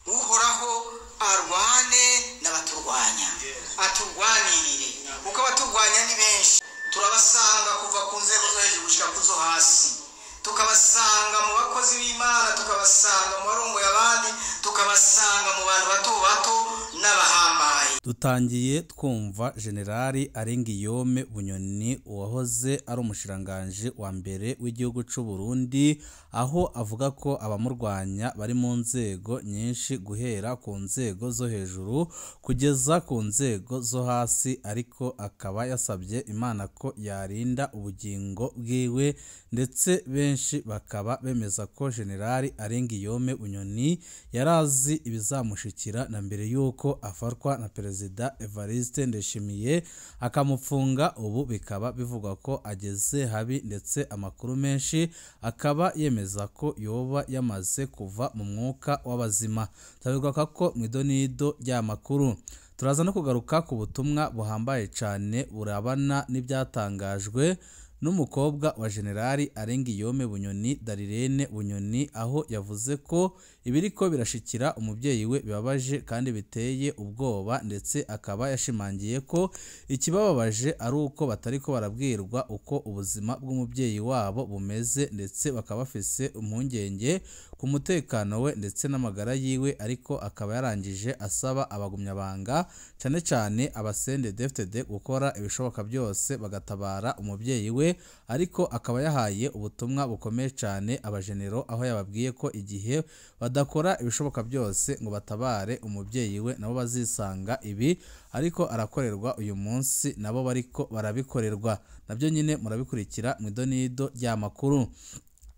Uhoraho arwane n'abaturwanya, aturwanirire, kuko abaturwanya ni benshi. Turabasanga kuva ku nzego zo hejuru gushika ku zo hasi, tukabasanga mu bakozi b'Imana, tukabasanga mu barongoye abandi, tukabasanga mu bantu bato bato n'abahambaye. Dutangiye twumva Generali Arengiyome Bunyoni, uwahoze ari umushiranganje wa mbere w'igihugu c'u Burundi, aho avuga ko abamurwanya bari mu nzego nyinshi, guhera ku nzego zo hejuru kugeza ku nzego zo hasi, ariko akaba yasabye Imana ko yarinda ubugingo bwiwe, ndetse benshi bakaba bemeza ko Generali Arengiyome Bunyoni yarazi ibizamushikira na mbere y'uko afatwa na Perezida Evariste Ndayishimiye akamufunga. Ubu bikaba bivugwa ko ageze habi, ndetse amakuru menshi akaba yemeza ko yoba yamaze kuva mu mwuka w'abazima. Turabigaruka ko mu idonido ry'amakuru. Turaza no kugaruka ku butumwa buhambaye cyane burabana n'ibyatangajwe n'umukobwa wa Generali Arengiyome Bunyoni, Darirene Bunyoni, aho yavuze ko ibiriko birashikira umubyeyi we bibabaje kandi biteye ubwoba, ndetse akaba yashimangiye ko ikibababaje ari uko batariko barabwirwa uko ubuzima bw'umubyeyi wabo bumeze, ndetse bakaba bafise impungenge ku mutekano we ndetse n'amagara yiwe. Ariko akaba yarangije asaba abagumyabanga, cyane cyane abasende DFTD, gukora ibishoboka byose bagatabara umubyeyi we. Ariko akaba yahaye ubutumwa bukomeye cyane abajenero, aho yababwiye ko igihe badakora ibishoboka byose ngo batabare umubyeyi we, nabo bazisanga ibi ariko arakorerwa uyu munsi, nabo bariko barabikorerwa. Nabyo nyine murabikurikira mu idonido ry'amakuru.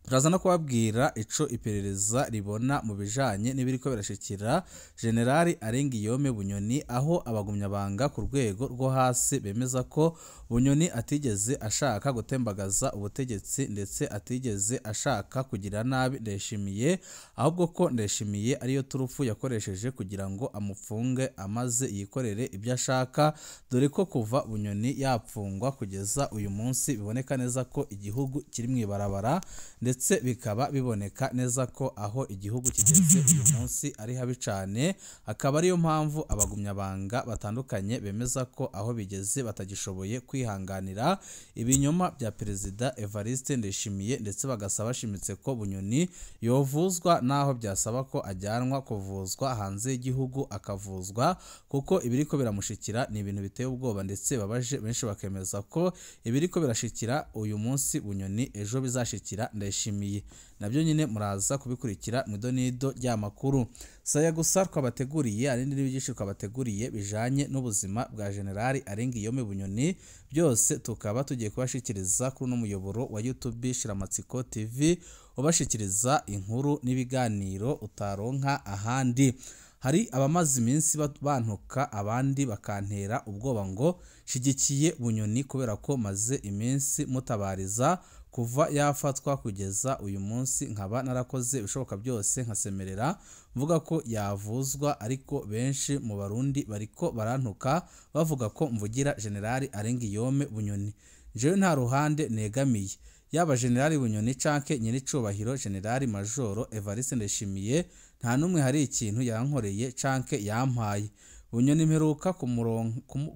Turaza no kubabwira ico iperereza ribona mu bijanye n'ibiriko birashikira Generali Arengiyome Bunyoni, aho abagumyabanga ku rwego rwo hasi bemeza ko Bunyoni atigeze ashaka gutembagaza ubutegetsi, ndetse atigeze ashaka kugira nabi Ndayishimiye, ahubwo ko Ndayishimiye ariyo turufu yakoresheje kugira ngo amufunge amaze yikorere ibyo ashaka, dore ko kuva Bunyoni yapfungwa kugeza uyu munsi biboneka neza ko igihugu kiri mu ibarabara, ndetse bikaba biboneka neza ko aho igihugu kigeze uyu munsi ari habi cyane. Akaba ariyo mpamvu abagumyabanga batandukanye bemeza ko aho bigeze batagishoboye kwihanganira ibinyoma bya Perezida Evariste Ndayishimiye, ndetse bagasaba bashimitse ko Bunyoni yovuzwa, naho byasaba ko ajyanwa kuvuzwa hanze y'igihugu akavuzwa, kuko ibiriko biramushikira ni ibintu biteye ubwoba ndetse babaje. Benshi bakemeza ko ibiriko birashikira uyu munsi Bunyoni ejo bizashikira Ndayishimiye. Nabyo nyine muraza kubikurikira mu idonido ry'amakuru. Saya gusa twabateguriye arindi n'ibigisho twabateguriye bijanye n'ubuzima bwa Generali Arengiyome Bunyoni, byose tukaba tugiye kubashikiriza kuri no muyoboro wa YouTube Shiramatsiko TV, ubashikiriza inkuru n'ibiganiro utaronka ahandi. Hari abamaze iminsi bantuka, abandi bakantera ubwoba ngo shigikiye Bunyoni kubera ko maze iminsi mutabariza kuva yafatwa kugeza uyu munsi, nkaba narakoze ibishoboka byose nkasemerera mvuga ko yavuzwa, ariko benshi mu Barundi bariko barantuka bavuga ko mvugira Generali Arengiyome Bunyoni. Jewe nta ruhande negamiye, yaba Generali Bunyoni canke nyiricubahiro Generali Majoro Evariste Ndayishimiye, nta numwe hari ikintu yankoreye canke yampaye. Bunyoni mperuka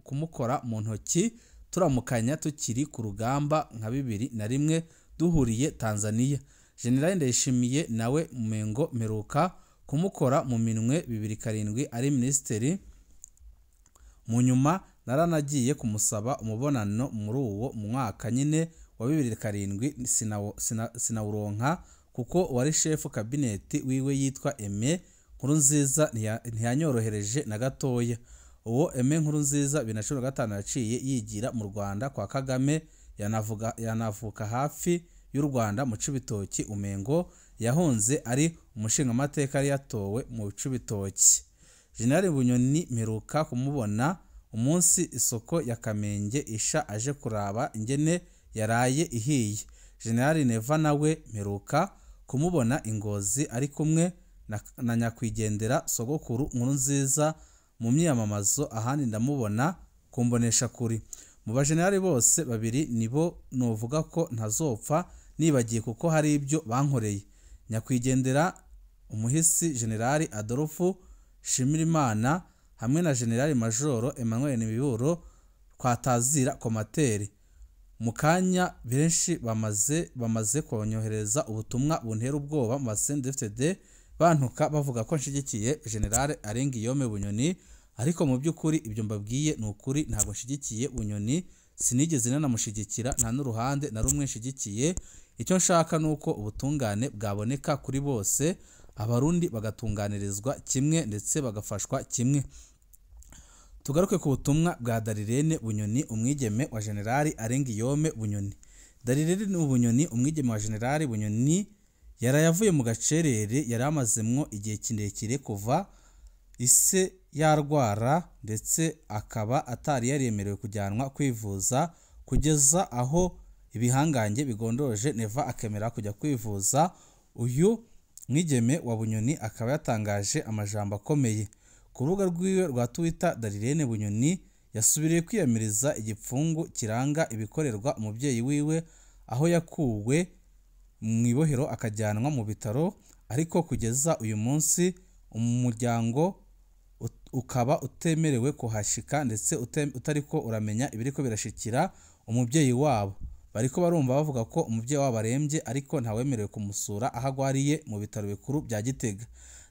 kumukora mu ntoki turamukanya tukiri ku rugamba nka 2001 duhuriye Tanzania. Generali Ndayishimiye nawe umengo mperuka kumukora mu minwe 2007 ari ministeri. Mu nyuma naranagiye kumusaba umubonano muri uwo mwaka nyine wa 2007, sinawuronka kuko wari chef kabineti wiwe yitwa Aime Nkurunziza ntiyanyorohereje na gatoya. Uwo Aime Nkurunziza 2015 yaciye yigira mu Rwanda kwa Kagame, yanavuka hafi y'u Rwanda mu Cibitoki, umengo yahunze ari umushingamateka yari yatowe mu Cibitoki. Generali Bunyoni mperuka kumubona umunsi isoko ya Kamenge isha aje kuraba ingene yaraye ihiye. Generali Neva nawe mperuka kumubona Ingozi ari kumwe na nyakwigendera sogokuru Nkurunziza mu myamamazo, ahandi ndamubona kumbonesha kuri. Mu bajenerali bose babiri nibo novuga ko ntazopfa nibagiye kuko hari ibyo bankoreye. Nyakwigendera umuhisi General Adolphe Shimirimana hamwe na General Major Emmanuel Miburo twatazira komateri. Mu kanya benshi bamaze konyohereza ubutumwa buntera ubwoba mu CNDD-FDD bantuka bavuga ko nshigikiye General Arengiyome Bunyoni, ariko mu by'ukuri ibyo mbabwiye ni ukuri, ntabwo nshigikiye Bunyoni, sinigeze nanamushigikira, nta n'uruhande na rumwe nshigikiye. Icyo nshaka ni uko ubutungane bwaboneka kuri bose, abarundi bagatunganirizwa kimwe ndetse bagafashwa kimwe. Tugaruke ku butumwa bwa Darirene Bunyoni, umwigeme wa General Arengiyome Bunyoni. Darirene Bunyoni, umwigeme wa General Bunyoni, yarayavuye mu gacerere yari amazemwo igihe kirekire kuva ise yarwara, ndetse akaba atari yaremerewe kujyanwa kwivuza kugeza aho ibihangange bigondoje Neva akemera kujya kwivuza. Uyu mwigeme wa Bunyoni akaba yatangaje amajambo akomeye ku rubuga rwiwe rwa Twitter. Darirene Bunyoni yasubiriye kwiyamiriza igipfungu kiranga ibikorerwa umubyeyi wiwe, aho yakuwe mu ibohero akajyanwa mu bitaro, ariko kugeza uyu munsi umuryango ukaba utemerewe kuhashika, ndetse utariko uramenya ibiriko birashikira umubyeyi wabo. Bariko barumva bavuga ko umubyeyi wabo arembye, ariko ntawemerewe kumusura aho agwariye mu bitaro bikuru bya Gitega.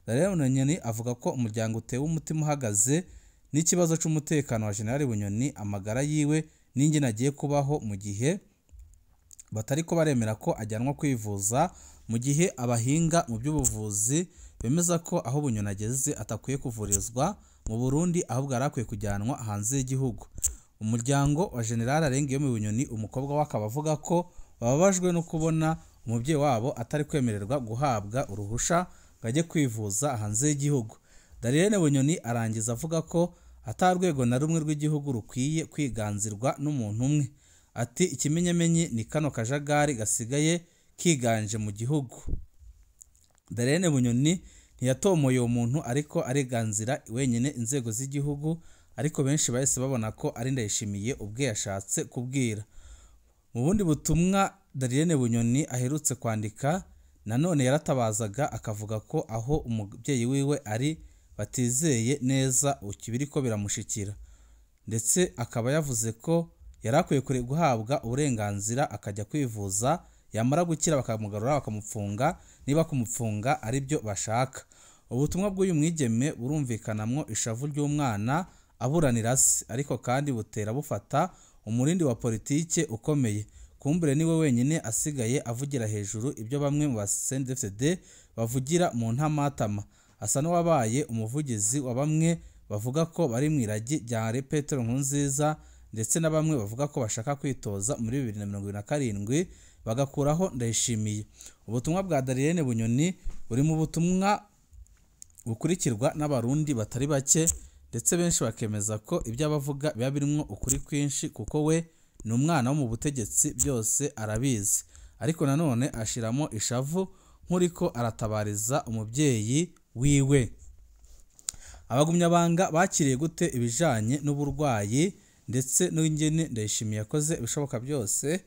Darirene Bunyoni avuga ko umuryango utewe umutima uhagaze n'ikibazo c'umutekano wa General Bunyoni, amagara yiwe n'ingene agiye kubaho mu gihe batariko baremera ko ajyanwa kwivuza, mu gihe abahinga mu by'ubuvuzi bemeza ko aho Bunyoni ageze atakwiye kuvurizwa mu Burundi, ahubwo arakwiye kujyanwa hanze y'igihugu. Umuryango wa General Arengiyome Bunyoni, umukobwa we akaba avuga ko bababajwe no kubona umubyeyi wabo atari kwemererwa guhabwa uruhusha ngo ajye kwivuza hanze y'igihugu. Darirene Bunyoni arangiza avuga ko ata rwego na rumwe rw'igihugu rukwiye kwiganzirwa n'umuntu umwe. Ati ikimenyemenye ni kano kajagari gasigaye kiganje mu gihugu. Darirene Bunyoni ntiyatomoye uwo muntu, ariko ariganzira wenyine inzego z'igihugu, ariko benshi bahise babona ko ari Ndayishimiye ubwe yashatse kubwira. Mu bundi butumwa Darirene Bunyoni aherutse kwandika, nanone yaratabazaga akavuga ko aho umubyeyi wiwe ari batizeye neza ikibiriko biramushikira, ndetse akaba yavuze ko yari akwiye guhabwa uburenganzira akajya kwivuza, yamara gukira bakamugarura bakamupfunga, niba kumupfunga ari byo bashaka. Ubutumwa bw'uyu mwigeme burumvikanamwo ishavu ry'umwana aburanira se, ariko kandi butera bufata umurindi wa politike ukomeye. Kumbure niwe wenyine asigaye avugira hejuru ibyo bamwe mu ba CNDD-FDD bavugira mu ntamatama. Asa n'uwabaye umuvugizi wa bamwe bavuga ko bari mu iragi rya Petero Nkurunziza, ndetse na bamwe bavuga ko bashaka kwitoza muri 2027 bagakuraho Ndayishimiye. Ubutumwa bwa Darirene Bunyoni buri mu butumwa bukurikirwa n'abarundi batari bake, ndetse benshi bakemeza ko ibyo abavuga biba birimo ukuri kwinshi, kuko we ni umwana wo mu butegetsi byose arabizi, ariko nanone ashiramo ishavu nkuriko aratabariza umubyeyi wiwe. Abagumyabanga bakiriye gute ibijanye n'uburwayi ndetse n'ingene Ndayishimiye yakoze ibishoboka byose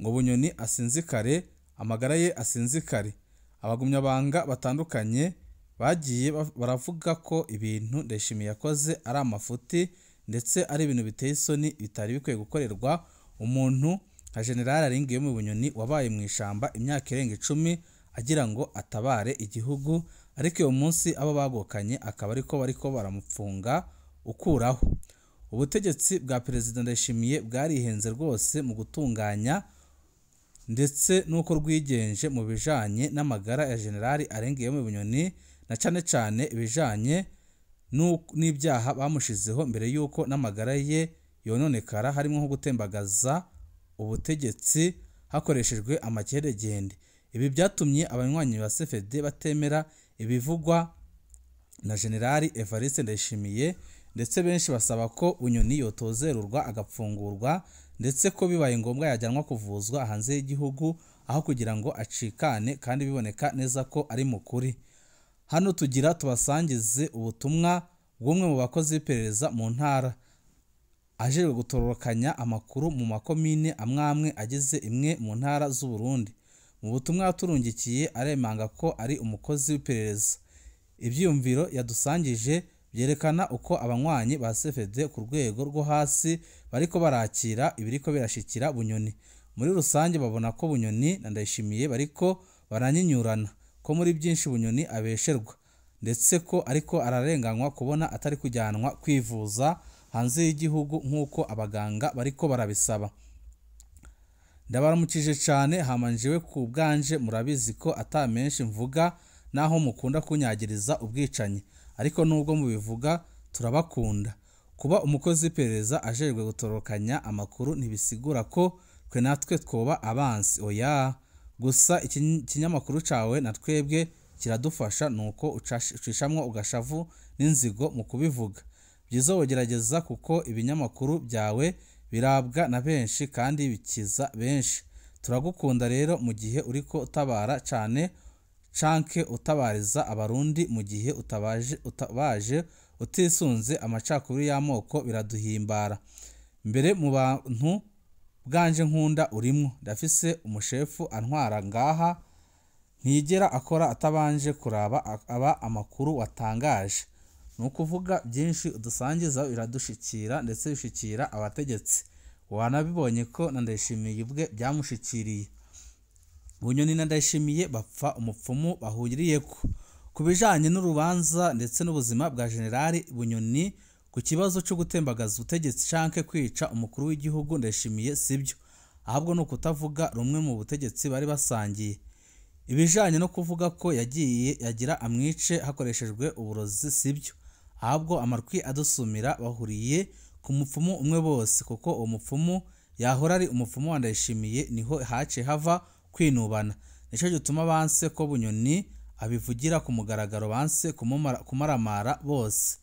ngo Bunyoni asinzikare, amagara ye asinzikare? Abagumyabanga batandukanye bagiye baravuga ko ibintu Ndayishimiye yakoze ari amafuti, ndetse ari ibintu biteye isoni bitari bikwiye gukorerwa umuntu nka General Arengiyome Bunyoni wabaye mu ishamba imyaka irenga 10 agira ngo atabare igihugu, ariko uyu munsi abo bagokanye akaba ariko bariko baramupfunga ukuraho. Ubutegetsi bwa Perezida Ndayishimiye bwarihenze rwose mu gutunganya ndetse n'uko rwigenje mu bijanye n'amagara ya General Arengiyome Bunyoni, na cane cane ibijanye n'ibyaha bamushizeho mbere yuko n'amagara ye yononekara, harimo nko gutembagaza ubutegetsi hakoreshejwe amakeregende. Ibi byatumye abanywanyi ba CFD batemera ibivugwa na General Evariste Ndayishimiye, ndetse benshi basaba ko Bunyoni yotozerurwa agapfungurwa, ndetse ko bibaye ngombwa yajyanwa kuvuzwa hanze y'igihugu aho kugira ngo acikane kandi biboneka neza ko ari mukuri. Hano tugira tubasangize ubutumwa bw'umwe mu bakozi b'iperereza mu ntara ajejwe gutororokanya amakuru mu makomine amwamwe agize imwe mu ntara z'u Burundi. Mu butumwa yaturungikiye aremanga ko ari umukozi w'iperereza. Ivyiyumviro yadusangije byerekana uko abanywanyi ba CFD ku rwego rwo hasi bariko barakira ibiriko birashikira Bunyoni. Muri rusange babona ko Bunyoni na Ndayishimiye bariko baranyinyurana, ko muri byinshi Bunyoni abesherwa, ndetse ko ariko ararenganywa kubona atari kujyanwa kwivuza hanze y'igihugu nk'uko abaganga bariko barabisaba. Ndabaramukije cane, hama njewe ku bwanje murabizi ko ata menshi mvuga naho mukunda kunyagiriza ubwicanyi, ariko nubwo mubivuga turabakunda. Kuba umukozi w'iperereza ajejwe gutorokanya amakuru ntibisigura ko twe natwe twoba abansi, oya. Gusa ikinyamakuru cawe na twebwe kiradufasha, nuko ucishamwo ugashavu n'inzigo mu kubivuga. Byiza wogerageza kuko ibinyamakuru byawe birabwa na benshi kandi bikiza benshi. Turagukunda rero mu gihe uriko utabara cane canke utabariza abarundi, mu gihe utabaje utisunze amacakubiri y'amoko biraduhimbara. Mbere mu bantu bwanje nkunda urimwo, ndafise umushefu antwara ngaha ntiyigera akora atabanje kuraba aba amakuru watangaje. Ni ukuvuga byinshi udusangiza biradushikira ndetse bishikira abategetsi. Wanabibonye ko na Ndayishimiye ubwe byamushikiriye. Bunyoni na Ndayishimiye bapfa umupfumu bahuriyeko. Ku bijanye n'urubanza ndetse n'ubuzima bwa Generali Bunyoni ku kibazo cyo gutembagaza ubutegetsi canke kwica umukuru w'igihugu Ndayishimiye sibyo, ahubwo ni ukutavuga rumwe mu butegetsi bari basangiye. Ibijanye no kuvuga ko yagiye yagira amwice hakoreshejwe uburozi sibyo, ahubwo amarwi adusumira bahuriye ku mupfumu umwe bose, kuko uwo mupfumu yahora ari umupfumu wa Ndayishimiye, niho hace hava kwinubana. Nico gituma banse ko Bunyoni abivugira ku mugaragaro, banse kumaramara bose.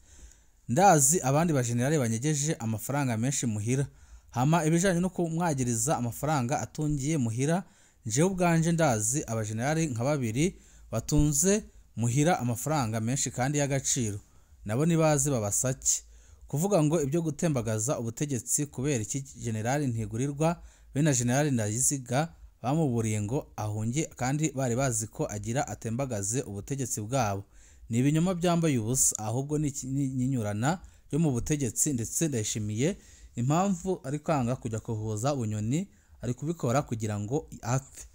Ndazi abandi bajenerali banyegeje amafaranga menshi muhira, hama ibijanye no kumwagiriza amafaranga atungiye muhira, njewe ubwanje ndazi abajenerali nka babiri batunze muhira amafaranga menshi kandi y'agaciro, nabo nibaze babasake. Kuvuga ngo ibyo gutembagaza ubutegetsi kubera iki generali Ntigurirwa be na generali Ndayiziga bamuburiye ngo ahunge kandi bari bazi ko agira atembagaze ubutegetsi bwabo, ni ibinyoma byambaye ubusa, ahubwo ni inyinyurana yo mu butegetsi. Ndetse Ndayishimiye impamvu ari kwanga kujya kuvuza Bunyoni ari kubikora kugira ngo apfe.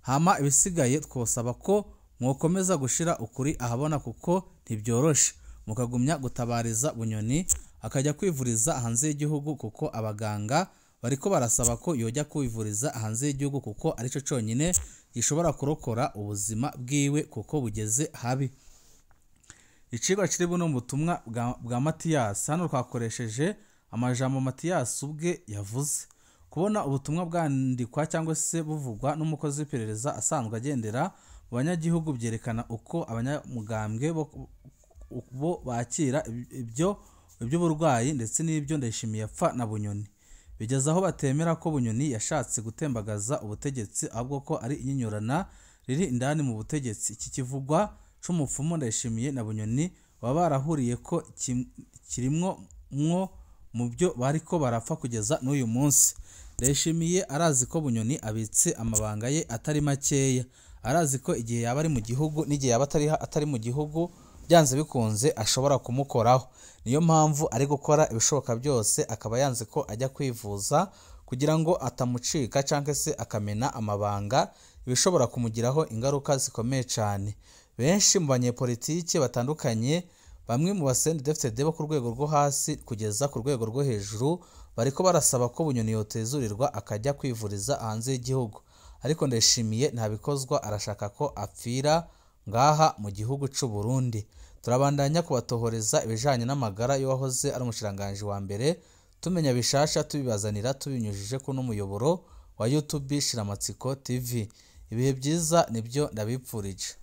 Hama ibisigaye twosaba ko mwokomeza gushira ukuri ahabona kuko ntibyoroshe, mukagumya gutabariza Bunyoni akajya kwivuriza hanze y'igihugu, kuko abaganga bariko barasaba ko yojya kwivuriza hanze y'igihugu kuko arico conyine gishobora kurokora ubuzima bwiwe kuko bugeze habi. Icigwa kiri buno butumwa bwa Matiyasi, hano twakoresheje amajambo Matiyasi ubwe yavuze. Kubona ubutumwa bwandikwa cyangwa se buvugwa n'umukozi w'iperereza asanzwe agendera mu banyagihugu byerekana uko abanyamugambwe bo bakira iby'uburwayi ndetse n'ibyo Ndayishimiye apfa na Bunyoni. Bigeze aho batemera ko Bunyoni yashatse gutembagaza ubutegetsi, ahubwo ko ari inyinyurana riri indani mu butegetsi. Iki kivugwa c'umupfumu Ndayishimiye na Bunyoni baba barahuriye ko kirimwo mwo mu byo bariko barapfa kugeza n'uyu munsi. Ndayishimiye arazi ko Bunyoni abitse amabanga ye atari makeya, arazi ko igihe yaba ari mu gihugu n'igihe yaba atari mu gihugu byanze bikunze ashobora kumukoraho. Niyo mpamvu ari gukora ibishoboka byose akaba yanze ko ajya kwivuza kugira ngo atamucika cyangwa se akamena amabanga, ibishobora kumugiraho ingaruka zikomeye cyane. Benshi mu banyepolitike batandukanye, bamwe mu basendefd bo ku rwego rwo hasi kugeza ku rwego rwo hejuru, bariko barasaba ko Bunyoni yotezurirwa akajya kwivuriza hanze y'igihugu, ariko Ndayishimiye ntabikozwa, arashaka ko apfira ngaha mu gihugu c'u Burundi. Turabandanya kubatohoreza ibijanye n'amagara y'uwahoze ari umushikiranganji wa mbere, tumenya bishasha tubibazanira tubinyujije ku n'umuyoboro wa YouTube Shiramatsiko TV. Ibihe byiza nibyo ndabipfurije.